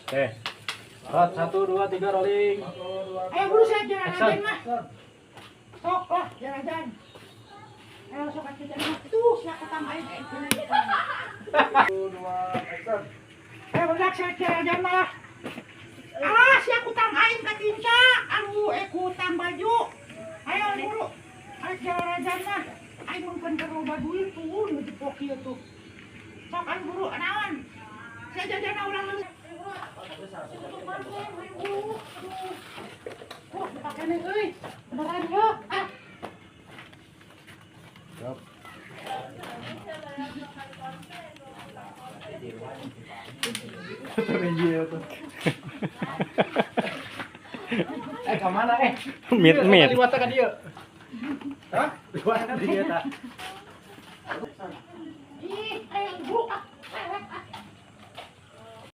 Oke. Empat, satu, dua, tiga, rolling. Ayo buru saya jalan Action. aja mah. Sok lah jalan. Ayo sok aja jalan. Itu sia kutang aing. Satu, dua, action. Ayo budak saya jalan mah. Ah, sia kutang aing ka tinca. Aduh, kutang baju. Ayo buru. Ayo jalan mah. Aing mun keur loba duit tuh nu jepok ieu tuh. Sok ayo buru naon? Saya jajan ulah leuwih. Aduh. Dipake nih euy. Beneran yeuh. Ah. Siap. Tuh. Eh, ke mana eh? Mit mit. Liwat ka dieu. Hah? Liwat ka dieu tah.